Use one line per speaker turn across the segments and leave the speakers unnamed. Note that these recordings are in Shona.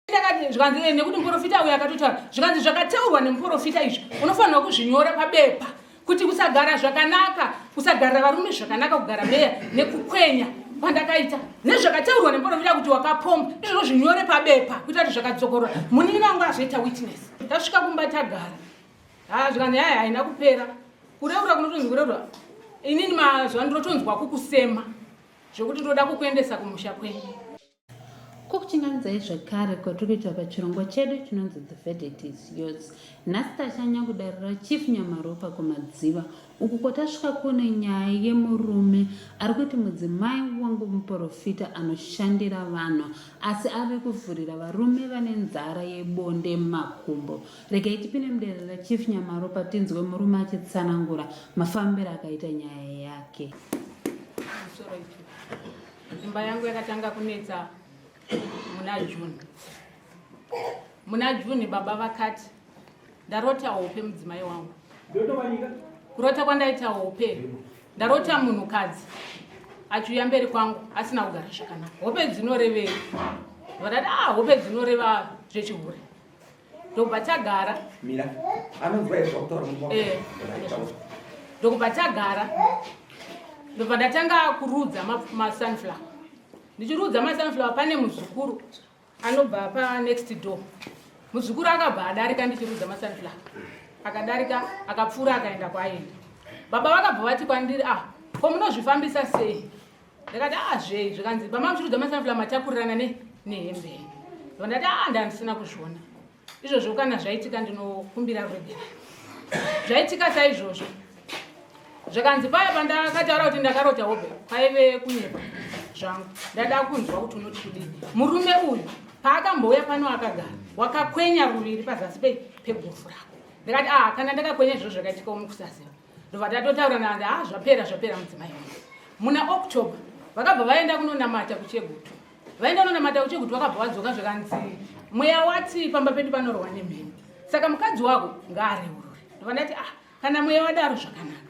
Ndakati zvikanzi eh, nekuti muprofita uyu akatotaura zvikanzi zvakataurwa nemuprofita izvi unofanirwa kuzvinyora pabepa kuti kusagara zvakanaka kusagarira varume zvakanaka kugara meya nekukwenya kwandakaita nezvakataurwa nemuprofita kuti wakapomba izvozvo zvinyore pabepa kuita kuti zvakadzokorora munin'ina wangu azoita witness tasvika kumba tagara ha zvikanzi yaya haina kupera kureura kunotonzi kureura inini mazuva ndinotonzwa kukusema zvekuti ndoda kukuendesa kumusha kwenyu
Kukuchingamidzai zvekare kwatiri kuita pachirongwa chedu chinonzi The Verdict is Yours. Nhasi tashanya kudare raChief Nyamaropa kuMadziva uku kwatasvika kune nyaya yemurume ari kuti mudzimai wangu muporofita anoshandira vanhu asi ave kuvhurira varume vane nzara yebonde makumbo. Regai tipinde mudare raChief Nyamaropa tinzwe murume achitsanangura mafambiro akaita nyaya yake.
Imba yangu yakatanga kunetsa muna June. Muna June baba vakati ndarota hope mudzimai wangu. Kurota kwandaita hope ndarota munhukadzi achiuya mberi kwangu asina kugara zvakanaka. Hope dzinorevei? Vakati ah, hope dzinoreva zvechihure. Ndokubva tagara.
Mira. Anonzwa here zvakutaura munhu wako?
Eh. Ndokubva tagara. Ndobva ndatanga kurudza masunflower. Ndichirudza masunflower pane muzukuru anobva pa next door. Muzukuru akabva adarika ndichirudza masunflower. Akadarika akapfuura akaenda kwaaienda. Baba vakabva vati kwandiri ah ko munozvifambisa sei? Ndakati ah zvei zvikanzi pama muchirudza masunflower matakurirana ne nehembe. Ndobva ndati ah ndandisina kuzviona. Izvozvo kana zvaitika ndinokumbira ruregerero. Zvaitika saizvozvo. Zvakanzi paya pandakataura kuti ndakarota hope kwaive kunyepa zvangu. Ndada kunzwa kuti unoti kudii. Murume uyu paakambouya pano akagara wakakwenya ruviri pazasi peguvhu rako. Ndakati ah kana ndakakwenya izvozvo zvakaitika umukusaziva. Ndobva tatotaura naanzi ah zvapera zvapera mudzimai wangu. Muna October vakabva vaenda kunonamata kuChegutu. Vaenda kunonamata kuChegutu vakabva vadzoka zvakanzi mweya wati pamba pedu panorohwa nemheni. Saka mukadzi wako ngaareurure. Ndobva ndati ah kana mweya wadaro zvakanaka.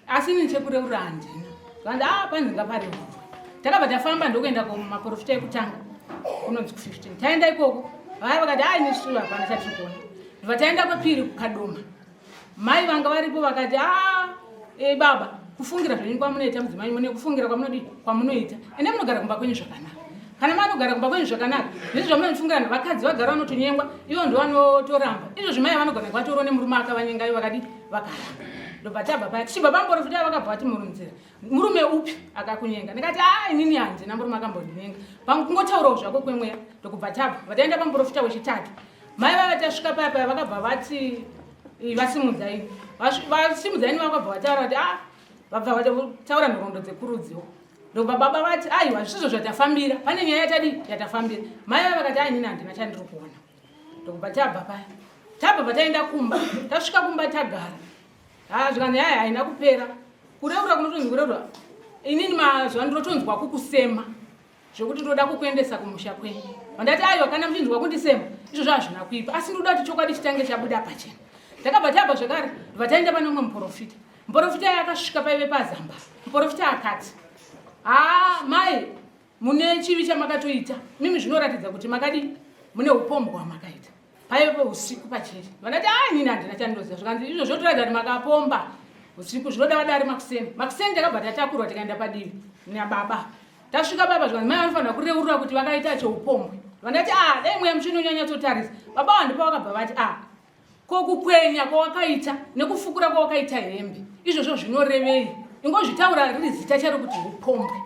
Asi ini chekureurura handina. Zvakanzi ah panzi ngapareururwe. Takabva tafamba ndokuenda kumaporofita ekutanga kunonzi ku15. Taenda ikoko vaya vakati ah ini sure hapana chatiri kuona. Ndobva taenda kwepiri kuKadoma. Mai vanga varipo vakati ah, e, baba kufungira zvenyu kwamunoita mudzimai mune kufungira kwamunodii kwamunoita ende munogara kumba kwenyu zvakanaka kana manogara kumba kwenyu zvakanaka ndizvo zvamunonifungirana vakadzi vagara vanotonyengwa ivo ndovanotoramba izvo zvimai vanogona kuvatorwa nemurume akavanyenga ivo vakadii vakaramba ndobva tabva paya tichibva pamuporofita vakabva vati murunzira murume upi akakunyenga ndikati a ah, inini handina murume akambondinyenga pangungotaurawo zvako kwemweya ndokubva tabva vataenda pamuporofita wechitatu mai vava tasvika paya paya vakabva vati vasimudzaini vasimudzaini vakabva vataura kuti a ah, vabva vataura nhoroondo dzekurudziwo ndobva baba vati aiwa zvisizvo zvatafambira pane nyaya yatadii yatafambira mai vava vakati ainini handina chandiri kuona ndokubva tabva paya tabva pataenda kumba tasvika kumba tagara haa zvikanzi yaya haina kupera kureura kunotonzi kureura inini mazuva ndinotonzwa kukusema zvekuti ndoda kukuendesa kumusha kwenyu vandati aiwa kana muchinzwa kundisema izvozvo hazvina kuipa asi ndoda kuti chokwadi chitange chabuda pachena ndakabva tabva zvekare ndobva taenda pane umwe muprofita muprofita akasvika paive pazamba muprofita akati haa mai mune chivi chamakatoita mimi zvinoratidza kuti makadii mune upombwa hwamakaita paive usiku pachechi vandati a inini handina chandinoziva zvikanzi izvo zvotoratidza kuti makapomba usiku zvinoda vadari makuseni makuseni takabva tatakurwa tikaenda padivi nababa tasvika baba zvikanzi mai vanofanira kureurura kuti vakaita cheupombwe vandati a dai mweya mutsvene unyanyatsotarisa baba vandipa vakabva vati a Ko kukwenya kwawakaita nekufukura kwawakaita hembe izvozvo zvinorevei? Ingozvitaura riri zita charo kuti upombwe.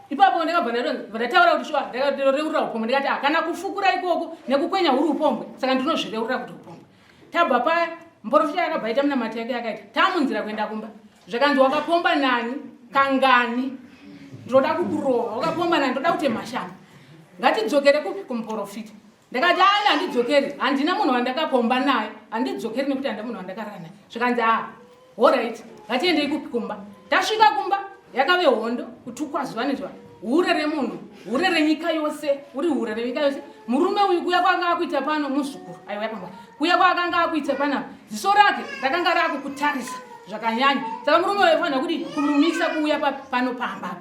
Ipapo ndakabva ndataura kuti shuwa ndakareurura upombwe ndikati ah, kana kufukura ikoko nekukwenya huri upombwe saka ndinozvireurura kuti upombwe. Tabva paya muporofita akabva aita munamato yake yakaita tamunzira kuenda kumba zvakanzi wakapomba nani kangani ndinoda kukurova wakapomba nani ndoda kuti mashamba ngatidzokere kupi kumuporofita Ndakati ana handidzokeri, handina munhu wandakapomba naye, handidzokeri nekuti handina munhu wandakarara naye. Zvikanzi ah, horait, ngatiendei kupi kumba. Tasvika kumba yakave hondo, kutukwa zuva nezuva. Hure remunhu, hure renyika yose, uri hure renyika yose. Murume uyu kuya kwaanga akuita pano muzukuru, aiwa yapamba. Kuya kwaakanga akuita panapa, ziso rake rakanga rakukutarisa zvakanyanya. Saka murume uyu aifanira kudii? Kumumisa kuuya pano pamba.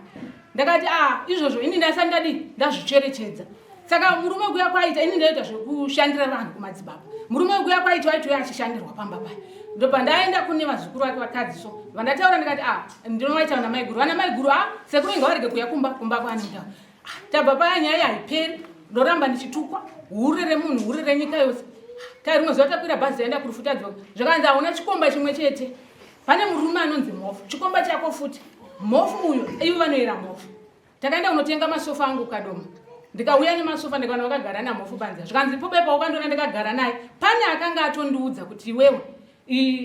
Ndakati ah, izvozvo ini ndasati ndadii? Ndazvicherechedza. Saka murume kuya kwaita ini ndaita zvekushandira vanhu kumadzibaba. Murume kuya kwaita waitouya achishandirwa pamba paya. Ndobva ndaenda kune vazukuru vake vakadzi so vandataura ndikati ah ndinovaita vana maiguru. Vana maiguru ah sekuru inga varege kuya kumba kumba kwaanoita. Ah, tabva paya nyaya haiperi ndoramba ndichitukwa hure remunhu hure renyika yose. Ah, rimwe zuva takwira bhazi taenda kurufu tadzoka zvakanzi hauna chikomba chimwe chete. Pane murume anonzi Mhofu chikomba chako futi. Mhofu uyu ivo vanoera Mhofu. Takaenda kunotenga masofa angu Kadoma. Ndikauya nemasofa ndikaona vakagara naMhofu panze. Zvikanzi pobe paukandiona ndakagara naye. Pane akanga atondiudza kuti iwewe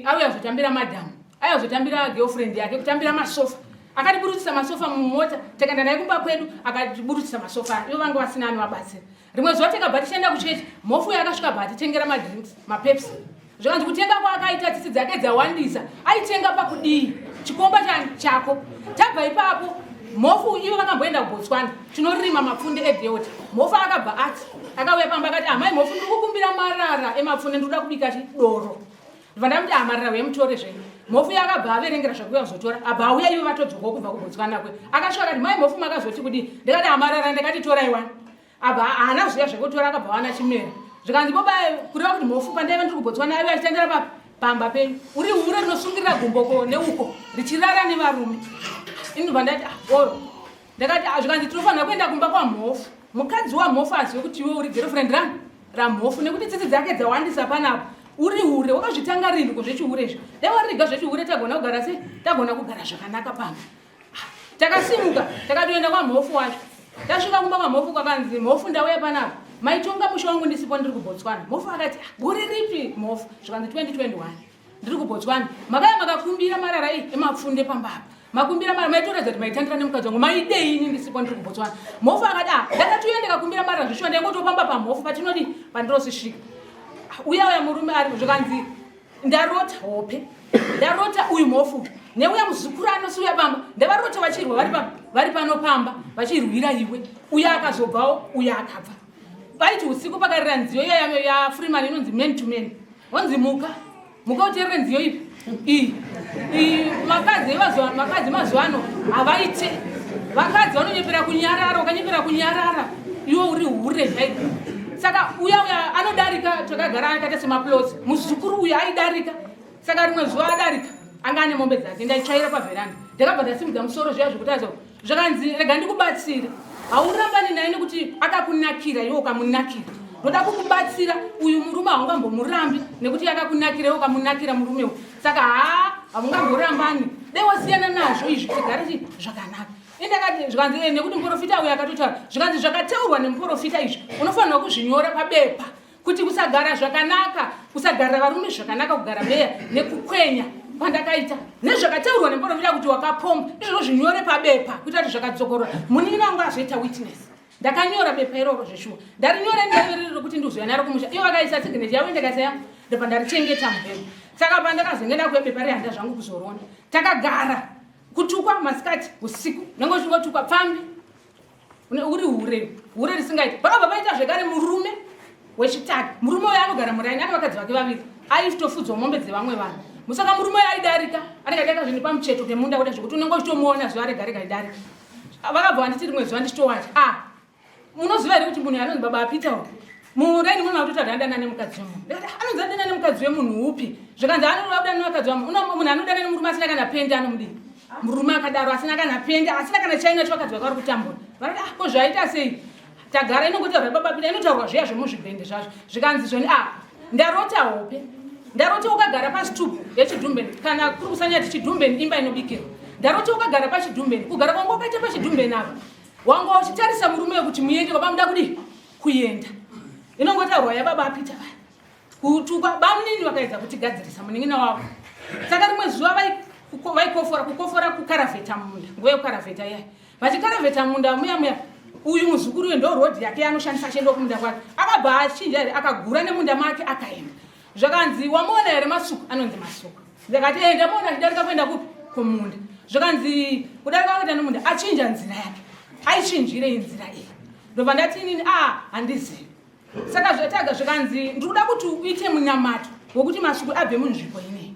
auya kuzotambira madam. Auya kuzotambira girlfriend yake kutambira masofa. Akatiburutsisa masofa mumota takaenda naye kumba kwedu akatiburutsisa masofa. Ivo vanga vasina anovabatsira. Rimwe zuva takabva tichienda kuchechi, mhofu uyo akasvika bva atitengera madrinks, mapepsi. Zvikanzi kutenga kwaakaita tsitsi dzake dzawandisa, aitenga pakudii? Chikomba chako. Tabva ipapo, mhofu ivo vakamboenda kuBotswana, tinorima mapfunde eDelta. Mhofu akabva ati, akauya pamba akati, amai mhofu ndiri kukumbira marara emapfunde ndikuda kubika chidoro. Ndibva ndamuti amarara uye mutore zvenyu. Mhofu uyo akabva averengera zvakuuya kuzotora. Abva auya ivo vatodzokawo kubva kuBotswana kwe. Akasvika akati, mai mhofu makazoti kudii? Ndikati amarara ndakati torai wani. Abva haana zviya zvekutora akabva wana chimera. Zvikanzi boba kureva kuti mhofu pandaiva ndiri kuBotswana aive achitandira papi? Pamba penyu. Uri hure rinosungirira gumbo neuko richirara nevarume. Ini ndobva ndati ah, oyo. Ndakati ah, zvikanzi tinofanira kuenda kumba kwaMhofu. Mukadzi waMhofu azive kuti iwe uri girlfriend rangu raMhofu nekuti tsitsi dzake dzawandisa panapa. Uri hure wakazvitanga rini ko zvechihure izvi? Dai wariga zvechihure tagona kugara sei? Tagona kugara zvakanaka pano. Takasimuka takatoenda kwaMhofu wacho. Tasvika kumba kwaMhofu kwakanzi Mhofu ndauya panapa. Maitonga musha wangu ndisipo ndiri kuBotswana. Mhofu akati ah, gore ripi Mhofu? Zvikanzi 2021. Ndiri kuBotswana. Makaya makakumbira marara ei emapfunde pamba apa. Makumbira marara maitoratidza kuti maitandira nemukadzi wangu. Maidei ini ndisipo ndiri kuBotswana. Mhofu akati ah, ndakati uya ndikakumbira marara zvishuwa ndaingotopamba paMhofu patinodi pandirosisvika. Uya uya murume ari zvikanzi ndarota hope ndarota uyu mhofu neuya muzukuru anosiuya pamba ndavarota vachirwa vari pamba vari pano pamba vachirwira iwe uya akazobvawo uya akabva vaiti usiku pakarira nziyo iya yafreeman inonzi man to man wanzi muka muka uterere nziyo ipi iyi iyi vakadzi vakadzi mazuva ano havaite vakadzi vanonyepera kunyarara ukanyepera kunyarara iwe uri hure chaiko saka uya uya anodarika takagara akaita semaplots muzukuru uyu aidarika saka rimwe zuva adarika anga ane mombe dzake ndaitsvaira pavheranda ndakabva ndasimudza musoro zviya zvekutaridza zvakanzi rega ndikubatsire haurambani naye nekuti akakunakira iwe ukamunakira ndoda kukubatsira uyu murume haungambomurambi nekuti akakunakira iwe ukamunakira murume uyu saka haa haungamborambani dai wasiyana nazvo izvi tigare chi zvakanaka indakati zvikanzi eh, nekuti muprofita uyu akatotaura zvikanzi zvakataurwa nemuprofita izvi unofanirwa kuzvinyora pabepa kuti kusagara zvakanaka kusagarira varume zvakanaka kugara meya nekukwenya kwandakaita nezvakataurwa nemuprofita kuti wakapomba izvozvo zvinyore pabepa kuita kuti zvakadzokorora munin'ina wangu azoita witness ndakanyora bepa iroro zveshuwa ndarinyora ndaivereri rokuti ndiuzoya naro kumusha ivo vakaisa signature yavo ndakaisa yangu ndobva ndarichengeta mubhero saka pandakazenge ndakuya bepa rehanda zvangu kuzorona takagara kutukwa masikati usiku nenge uchingotukwa pfambi uri hure hure risingaiti pakabva paita zvekare murume wechitatu murume uyo anogara muraini ane vakadzi vake vaviri aitofudzwa mombe dzevamwe vanhu musaka murume uyo aidarika anenge adarika zvinhu pamucheto pemunda kuda zvekuti unenge uchitomuona zuva rega rega aidarika vakabva vanditi rimwe zuva ndichitowacha ah munoziva here kuti munhu anonzi baba apita uyu muraini muno akutoita kuti andana nemukadzi wemunhu ndikati ah, anonzi andana nemukadzi wemunhu upi zvikanzi anoda kudana nemukadzi wemunhu munhu anodana nemurume asina kana pendi anomudii murume akadaro asina kana pendi asina kana chaina chivakadzi vake vari kutambura vanoti ah ko zvaita sei tagara inongotaurwa baba pita inotaurwa zviya zvemuzvibhende zvazvo zvikanzi zvoni ah ndarota hope ndarota ukagara pasitupu yechidhumbeni kana kuri kusanyati chidhumbeni imba inobikirwa ndarota ukagara pachidhumbeni kugara kwanga wakaita pachidhumbeni apa wanga uchitarisa murume wekuti muende kwapamuda kudii kuenda inongotaurwa yababa apita vaya kutukwa bamunini vakaedza kutigadzirisa munin'ina wavo saka rimwe zuva vaikofora kukofora kukaravheta munda nguva yekukaravheta iya vachikaravheta munda muya muya uyu muzukuru uyu ndo road yake yanoshandisa achienda kumunda kwake akabva achinja here akagura nemunda make akaenda zvakanzi wamuona here masuku anonzi masuku ndakati e ndamuona achidarika kuenda kupi kumunda zvakanzi kudarika kuenda nemunda achinja nzira yake aichinjirei nzira iyi ndobva ndati inini a handizivi saka zvataga zvikanzi ndikuda kuti uite munamato wekuti masuku abve munzvimbo inei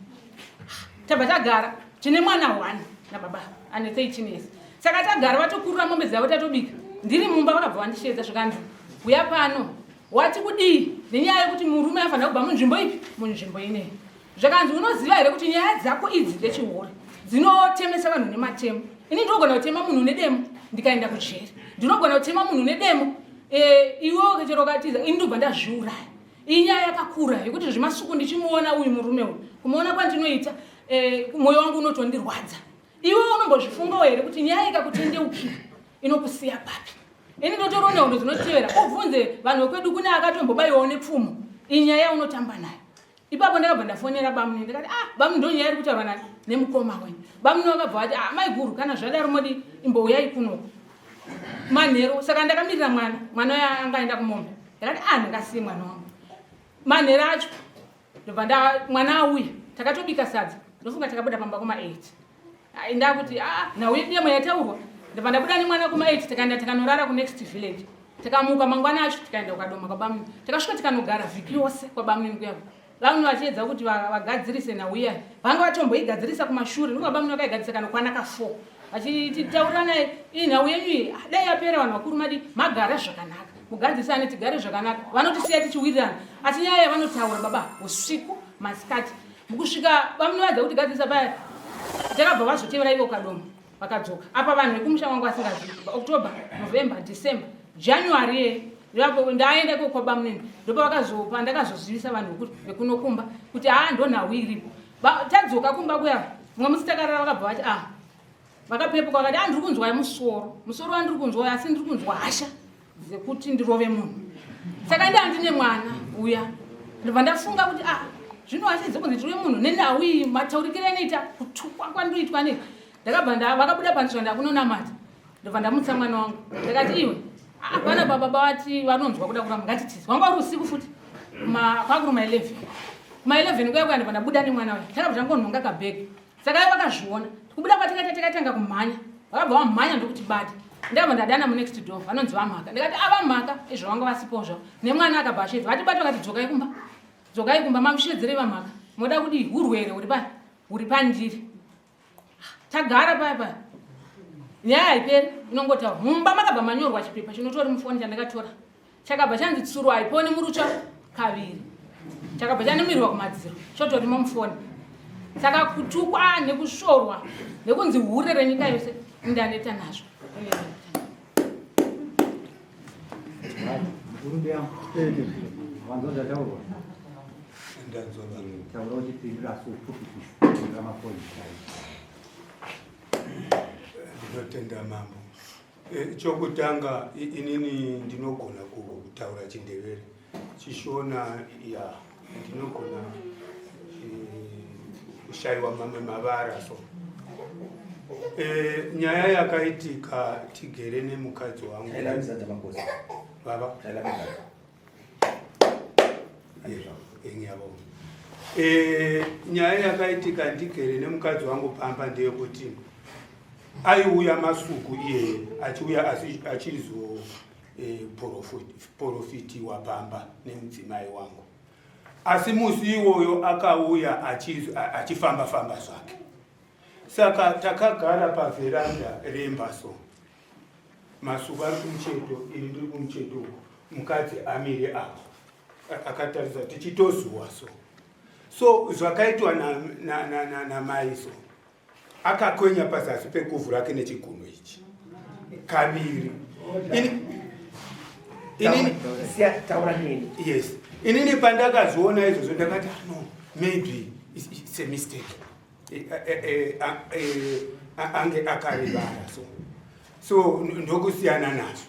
tabva tagara tine mwana one nababa ane 13 years saka tagara vatokurura mombe dzavo tatobika ndiri mumba vakabva vandisheedza zvikanzi Uya pano wati kudii nenyaya yekuti murume afanira kubva munzvimbo ipi munzvimbo ineyi zvakanzi unoziva here kuti nyaya dzako idzi dzechihure dzinotemesa vanhu nematemo ini ndinogona kutema munhu nedemo ndikaenda kujeri ndinogona kutema munhu nedemo eh, iwe chero ukatiza ini ndobva ndazviuraya inyaya yakakura yekuti zvemasuku ndichimuona uyu murume uyu kumuona kwandinoita eh, mwoyo wangu unotondirwadza iwe unombozvifungawo here kuti nyaya ikakutendeukira inokusiya papi ini ndotoriwo nehondo dzinotevera ubvunze vanhu vekwedu kune akatombobaiwawo nepfumo inyaya yaunotamba nayo ipapo ndakabva ndafonera bamuni ndikati ah bamuni ndo nyaya iri kutaurwa nani nemukoma wenyu bamuni vakabva vati ah maiguru kana zvadaro modi imbouyai kunoko manheru saka ndakamirira mwana mwana uya anga aenda kumombe ndakati ah ndingasiye mwana wangu manheru acho ndobva nda mwana auya takatobika sadza ndofunga takabuda pamba kuma 8 ndakuti ah nhau yedu yamwe yataurwa ndobva ndabuda nemwana kuma 8 tikaenda tikanorara kunext village tikamuka mangwana acho tikaenda kukadoma kwabamuni takasvika tikanogara vhiki yose kwabamuni kuyavo vamwe vachiedza kuti vagadzirise nhau iya vanga vatomboigadzirisa kumashure ndokunga bamuni vakaigadzirisa kanokwana ka 4 vachititaurira naye iyi nhau yenyu iyi ah, dai yapera vanhu vakuru madi magara zvakanaka mugadzirisane tigare zvakanaka vanotisiya tichiwirirana asi nyaya yavanotaura baba usiku masikati mukusvika vamunovaidza kuti gadzirisa paya takabva vazotevera ivo kadoma vakadzoka apa vanhu vekumusha wangu vasingazivi october november december january ye ipapo ndaenda iko kwabamunini ndopavakazopa ndakazozivisa vanhu vekunokumba kuti haa ndonhau iripo tadzoka kumba kuya mumwe musi takarara vakabva vati ah vakapepuka vakati ah ndiri kunzwa musoro musoro wandiri kunzwa asi ndiri kunzwa hasha dzekuti ndirove munhu saka ndaa ndine mwana uya ndobva ndafunga kuti ah zvino hasha dzekunzi ndirove munhu nenhau iyi mataurikiro anoita kutukwa kwandoitwa nei ndakabva nda vakabuda panze zvandakunonamata ndobva ndamutsa mwana wangu ndakati iwe hapana ah, baba vati vanonzwa kuda kuramba ngatitize wanga uri usiku futi kwakuri ma 11 kuma 11 kuya kuya ndobva ndabuda nemwana uya takabva tangonhonga kabhegi saka ivo vakazviona kubuda kwatakaita takatanga kumhanya vakabva vamhanya ndokutibata ndakabva ndadana munext door vanonzi vamhaka ndikati avamhaka ah, izvo vanga vasipo zvavo nemwana akabva ashedza vatibata vakati dzokai kumba dzokai kumba mamushedzerei vamhaka moda kudii urwere huri pa huri pandiri tagara paya paya nyaya haiperi inongotaura mumba makabva manyorwa chipepa chinotori mufoni chandakatora chakabva chanzi tsuro haiponi murutsva kaviri chakabva chanimirwa kumadziro chotorimo mufoni saka kutukwa nekusvorwa nekunzi hure renyika yose ndaneta nazvo
Ndinotenda mambo. Eh, chokutanga inini ndinogona kutaura chindevere chishona ya ndinogona eh, kushaiwa mamwe mavara so eh, nyaya yakaitika tigere nemukadzi wangu baba ngiyabonga eh, nyaya yakaitika ndigere nemukadzi wangu pamba ndeyekuti aiuya masuku iyeye achiuya achizoprofitiwa eh, pamba nemudzimai wangu asi musi iwoyo akauya achifamba famba zvake saka takagara pavheranda remba so masuku ari kumucheto ini ndiri kumucheto uko mukadzi amire apo akatarisa tichitozuwa so so zvakaitwa namai na, na, na, na so akakwenya pazasi peguvhu rake nechigunwe ichi kaviri yes inini pandakazviona izvozvo ndakati ah, no maybe it's a mistake eh, eh, eh, ange akarivara so so ndokusiyana nazvo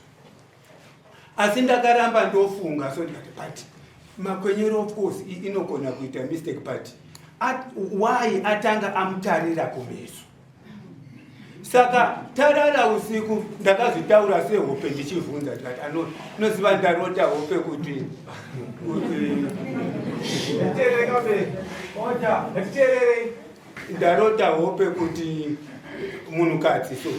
asi ndakaramba ndofunga so ndikati but makwenyero of course inogona kuita mistake but at, why atanga amutarira kumeso saka tarara usiku ndakazvitaura sehope ndichivhunza ndikati anoziva ndarota hope kuti ndarota hope kuti munhukadzi so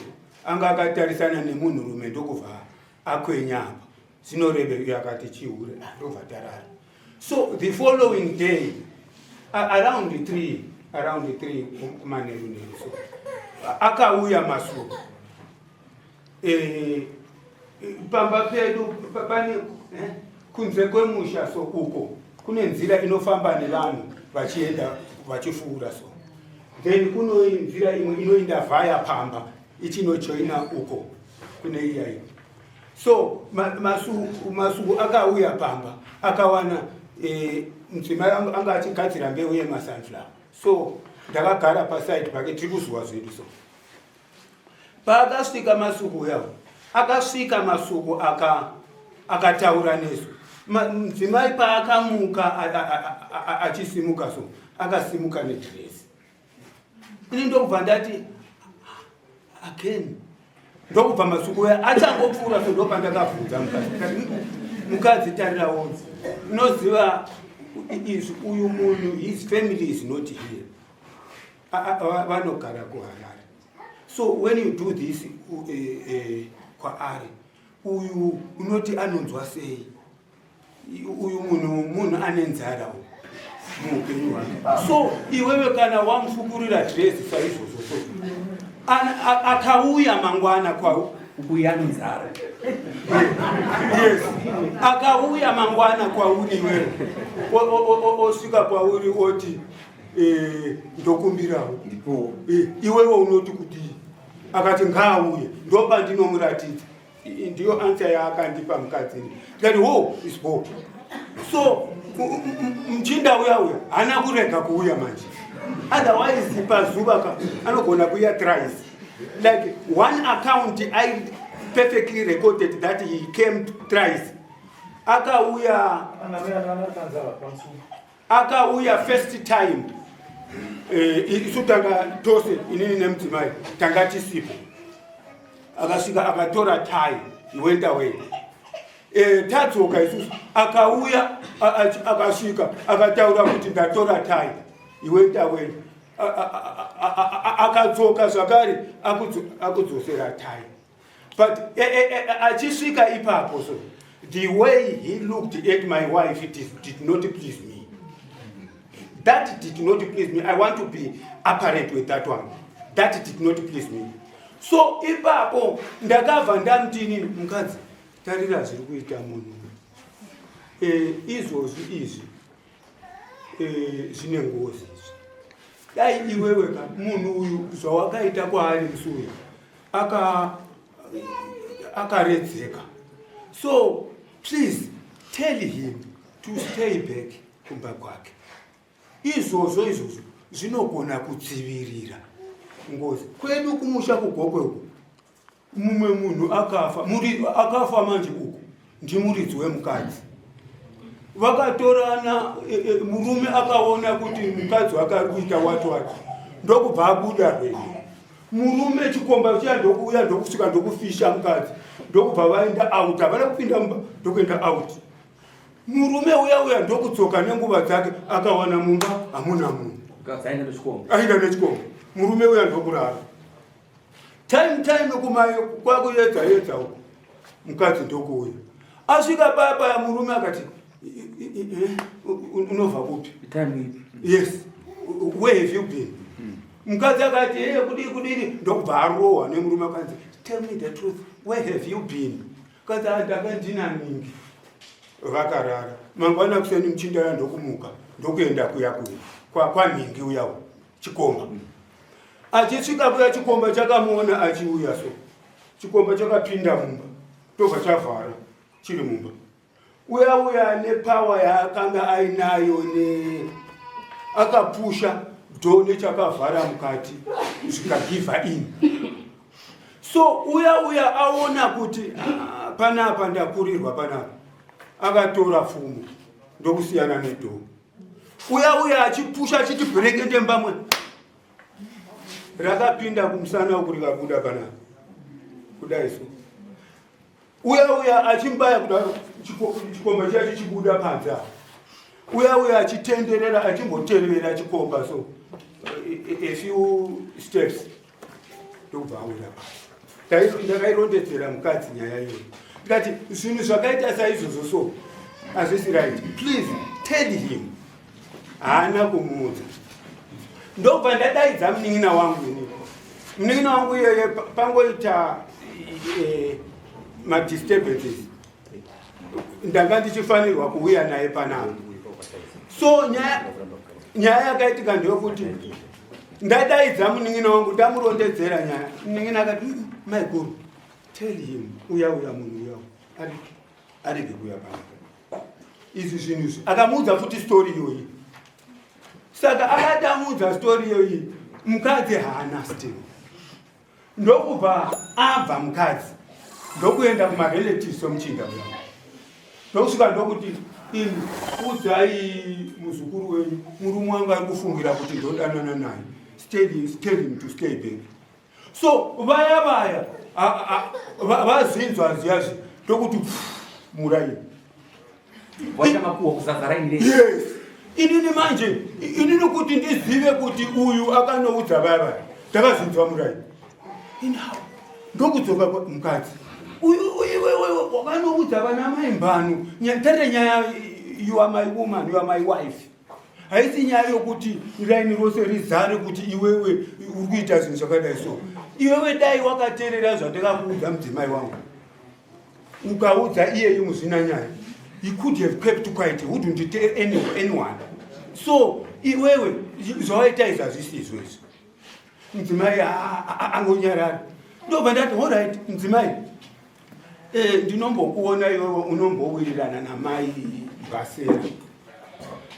anga akatarisana nemunhurume ndokubva akwenya apa zinoreve uyo akati chihure ah, ndobva tarara so the following day around 3 around 3 kumanheru nheru so akauya masuku eh, pamba pedu pane Eh? Kunze kwemusha so uko kune nzira inofamba nevanhu vachienda vachifuura so. Then kuno nzira imwe inoenda vaya pamba ichinojoina uko kune iya iyo. So masuku masuku akauya pamba akawana eh, mudzimai anga achigadzira mbeu yemasunflower. So ndakagara paside pake tiri kuzuwa zvedu so. Paakasvika masuku uya akasvika masuku aka akataura nesu. Mudzimai paakamuka achisimuka so akasimuka nedress. Ini ndokubva ndati again ndokubva masuku uya achangopfuura so ndopandakabvunza mukadzi mukadzi tarirawo unoziva izvi uyu munhu his family is not here vanogara kuharare so when you do this eh, kwaari uyu unoti anonzwa sei uyu munhu munhu ane nzara uyu muupenyu hwake so iwewe kana wamufukurira dresi saizvozvo so akauya mangwana kwau
Ukuya nzara.
Yes. Akauya mangwana kwauri iwewe. Osvika kwauri oti eh, ndokumbirawo.
Ndipo.
Eh, iwewe unoti kudii? Akati ngaauye ndopandinomuratidza. Ndiyo answer yaakandipa mukadzi. Ndikati ho is bo. So mchinda uya uya haana kurega kuuya manje. Otherwise pazuva ka anogona kuuya thrice. Like one account I perfectly recorded that he came thrice. Akauya akauya first time eh, isu tanga tose inini nemudzimai tanga tisipo akasvika akatora tie he went away eh, tadzoka isusu akauya akasvika akataura kuti ndatora tie he went away akadzoka zvakare akudzosera tie but eh, eh, eh, achisvika ipapo so the way he looked at my wife it is, did not please me that did not please me i want to be apparent with that one that did not please me so ipapo ndakabva ndamutini mukadzi tarira zviri kuita munhu e, izvozvi izvi e, zvine ngozi izvi dai iwewe ka munhu uyu zvawakaita kwaari musi uyu akaredzeka so please tell him to stay back kumba kwake izvozvo izvozvo zvinogona kudzivirira ngozi kwedu kumusha kugokwe uku mumwe munhu akafa muri akafa manje uku ndimuridzi wemukadzi vakatorana e, e, murume akaona kuti mukadzi wake ari kuita wati wati ndokubva abuda rwendo murume chikomba chiya ndokuuya ndokusvika ndokufisha mukadzi ndokubva vaenda out havana kupinda mumba ndokuenda out murume uya uya ndokudzoka nenguva dzake akawana mumba hamuna munhu aenda nechikomba murume uya ndokurara time time kumai kwakuyedza yedza uko mukadzi ndokuuya asvika paya paya murume akati unobva kupi yes where have you been mukadzi akati e kudii kudini ndokubva arohwa nemurume akanzi tell me the truth where have you been mukadzi akati ndanga ndina ningi vakarara mangwana kuseni muchinda uya ndokumuka ndokuenda kuya kuya kwanhingi uyawo chikomba achisvika kuya chikomba chakamuona achiuya so chikomba chakapinda mumba tobva chavhara chiri mumba uya uya nepawa yaakanga ainayo ne akapusha do nechakavhara mukati zvikagiva in so uya uya aona kuti ah, panapa ndakurirwa panapa akatora pfumo ndokusiyana nedhoo uya uya achipusha achiti bherekete mbamwe rakapinda kumusana uku rikabuda panapa kudai so uya uya achimbaya kudaro chikomba chiya chichibuda panze apa uya uya achitenderera achimboterera chikomba so a few steps ndokubva awira pasi ndakairondedzera mukadzi nyaya iyoyo ndikati zvinhu zvakaita saizvozvo so hazvisi right please tell him haana kumuudza ndobva ndadaidza munin'ina wangu ini munin'ina wangu iyeye pangoita eh, madisturbances. Ndanga ndichifanirwa kuuya naye panapa. So nyaya yakaitika ndeyokuti ndadaidza munin'ina wangu, ndamurondedzera nyaya. Munin'ina akati, maiguru, tell him uya uya munhu uya arege kuuya panapa, izvi zvinhu izvi." Akamuudza futi story iyoyi. Saka akati amuudza story iyoyi, mukadzi haana still. Ndokubva abva mukadzi, ndokuenda kumarelatives omuchinda uya, ndokusvika ndokuti, "Imi, udzai muzukuru wenyu, murume wangu ari kufungira kuti ndodanana naye. Tell him to stay back." So vaya vaya vazinzwa ziyazvi, ndokuti muraini.
Waita makuhwa kuzadza raini rese.
Yes, inini manje, inini kuti ndizive kuti uyu akanoudza vaya vaya, ndakazinzwa muraini inawo. Ndokudzoka mukadzi uyu, iwewe wakanoudza vana mai mbano. Tare nyaya, you are my woman, you are my wife. Haisi nyaya yokuti raini rose rizare kuti iwewe uri kuita zvinhu zvakadai. So iwewe dai wakateerera zvandakakuudza, mudzimai wangu, ukaudza iyeyu muzvina nyaya, he could have kept quiet, he wouldn't tell anyone. So iwewe zvawaita izvi hazvisi izvo izvi. Mudzimai angonyarara. Ndobva ndati, "Allright, mudzimai, ndinombokuona iwewe unombowirirana namai Mbasera.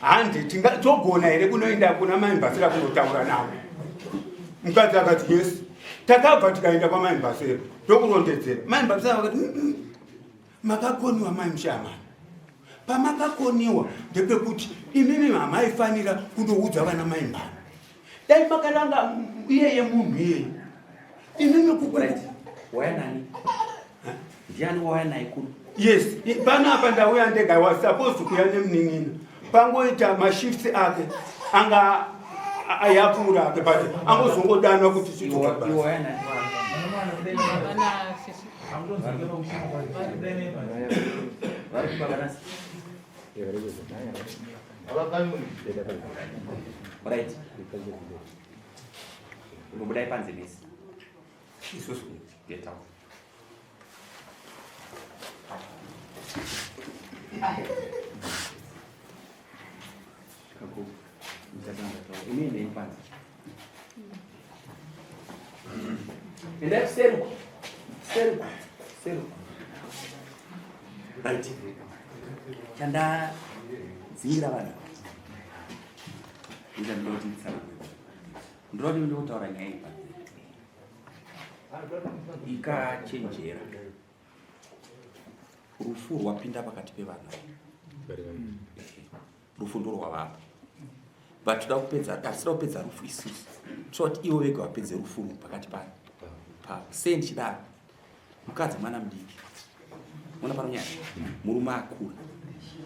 Handi togona here kunoenda kuna mai Mbasera kunotaura navo?" Mukadzi akati, "Yes." Takabva tikaenda kwamai Mbasera, ndokurondedzera. Mai Mbasera vakati, Makakoniwa, mai Mushamani. Pamakakoniwa ndepekuti imimi hamaifanira kundoudza vana mai Mbano. Dai makaranga iyeye munhu iyeye imimi."
Right. Waya nani? Ndiani waya naye kuno?
Yes, panapa ndauya ndega. I was supposed kuuya nemunin'ina, pangoita mashifts ake anga ayapfuura ake, but angozongodanwa kuti chidzoka
Iwe
basa.
waya nani?
Vana sisi.
Vari kuba vanasi. Right. Unobudai panze nesi.
Isusu?
Get out. Kako. Imi endai panze. Endai kuseruko. Seruko. Seruko. Right. Chandadzingira vanhu. Ita ndinoti nditsanangure. Ndinoti ndikutaura nyaya iyi panze. Ikachenjera. Rufu rwapinda pakati pevana. Rufu ndorwavapo, but toda kupedza, hatisida kupedza rufu isusu. Toda kuti ivo vega vapedze rufu urwu pakati pavo. Sei ndichidaro? Mukadzi mwana mudiki, ona pano nyaya. Murume akura,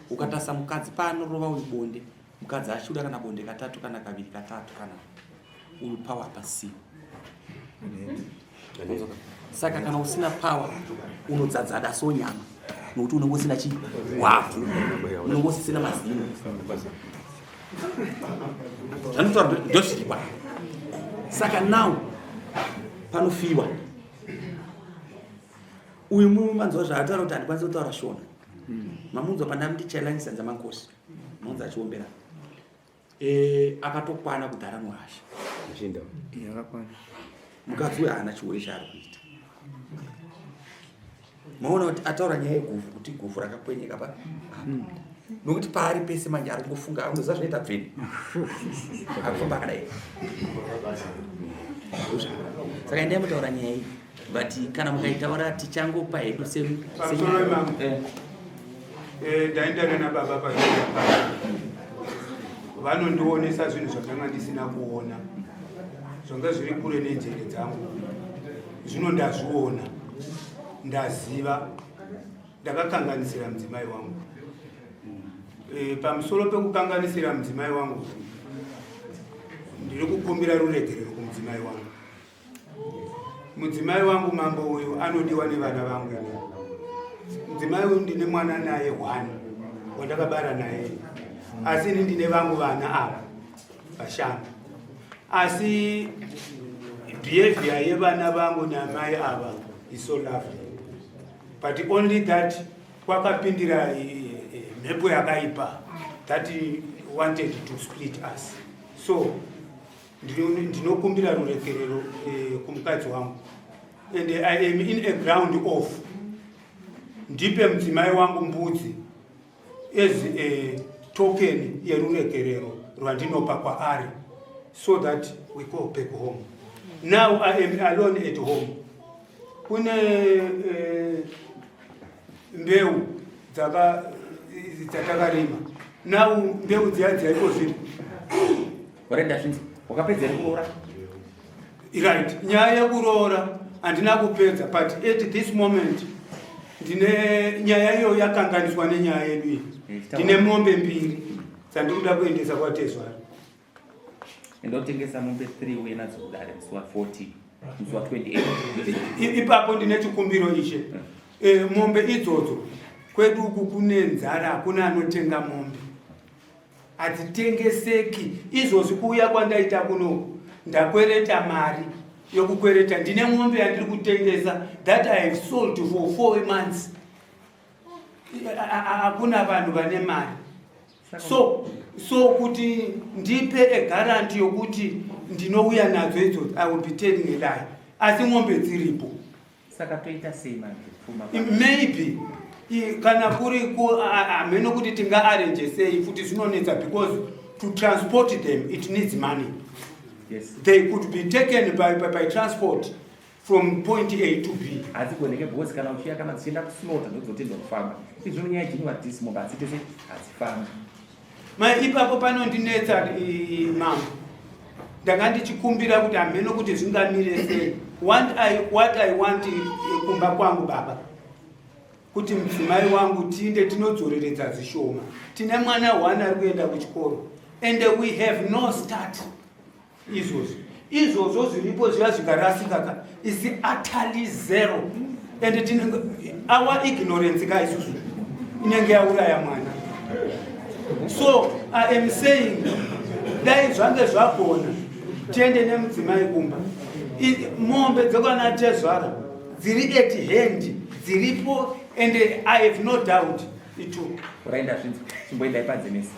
ukatarisa mukadzi paanorova uyu bonde, mukadzi achiuda kana bonde katatu kana kaviri katatu, kana uyu power pasina. Saka kana usina power unodzadzada sonyama, nokuti unenge usina chihwabvu, unenge usisina mazino. Zvanotaura ndozviripa. Saka now panofiwa uyu murume. Manzwa zvaataura kuti handikwanisi kutaura Shona. Mamunzwa pandamuti challenge sanza mankosi, manzwa achiombera. Akatokwana kudhara nohasha. Mukadzi uyu haana chihure chaari kuita. Maona kuti ataura nyaya yeguvhu, kuti guvhu rakakwenyeka pa nokuti paari pese manje ari kungofunga. Unoziva zvinoita bveni akufamba akadai. Saka endai mutaura nyaya iyi, but kana mukaitaura tichangopa hedu.
Pamusoro imamo. Ndaendana nababa pazvaa, vanondionesa zvinhu zvandanga ndisina kuona, zvanga zviri kure nenjere dzangu. Zvino ndazviona, ndaziva ndakakanganisira mudzimai wangu. Pamusoro pekukanganisira mudzimai wangu, ndiri kukumbira ruregerero kumudzimai wangu. Mudzimai wangu, mambo, uyu anodiwa nevana vangu. Ini mudzimai uyu ndine mwana naye one wandakabara naye, asi ini ndine vangu vana ava vashanu. Asi behavior yevana vangu namai ava is so lovely, but only that. Kwakapindira mhepo yakaipa that wanted to split us. So ndinokumbira ruregerero kumukadzi wangu and I am in a ground of ndipe mudzimai wangu mbudzi as a token yeruregerero rwandinopa kwaari so that we go back home. Now I am alone at home. Kune mbeu dzatakarima. Now mbeu dziya dzaiko zviri.
Warenda zvinzi wakapedza here kuroora?
Right, nyaya yekuroora handina kupedza, but at this moment ndine nyaya iyo yakanganiswa nenyaya yedu iyi. Ndine mombe mbiri dzandikuda kuendesa kwatezvara.
Enda utengesa mombe 3 uye nadzo kudare musi wa14, musi wa28.
Ipapo ndine chikumbiro, ishe. Mombe idzodzo, kwedu uku kune nzara, hakuna anotenga mombe, hadzitengeseki. Izvozvi kuuya kwandaita kunoku ndakwereta mari yokukwereta. Ndine mombe yandiri kutengesa that I have sold for 4 months. Hakuna vanhu vane mari, so kuti ndipe a guarantee yokuti ndinouya nadzo idzodzo, I will be telling a lie, asi mombe dziripo.
Saka toita sei manje pfuma?
Maybe kana kuri hameno kuti tingaarrange sei futi, zvinonetsa because to transport them it needs money. They could be taken by transport from point A to B.
Hadzigoneke because kana uchiya kana dzichienda kuslaughter ndodzotendwa kufamba. Izvino nyaya January this mombe hadzite sei, hadzifambi.
Ma ipapo panondinetsa, mama. Ndanga ndichikumbira kuti hameno kuti zvingamire sei. What I want kumba kwangu, baba, kuti mudzimai wangu tiinde tinodzoreredza zvishoma. Tine mwana one ari kuenda kuchikoro and we have no start. Izvozvo izvozvo zviripo zviya zvikarasika ka is utterly zero and tinenge our ignorance ka isusu inenge yauraya mwana. So I am saying dai zvange zvagona tiende nemudzimai kumba. Mombe dzekwana tezvara dziri at hand, dziripo, and I have no doubt itu.
Uraenda zvinzi chimboendai panze mese.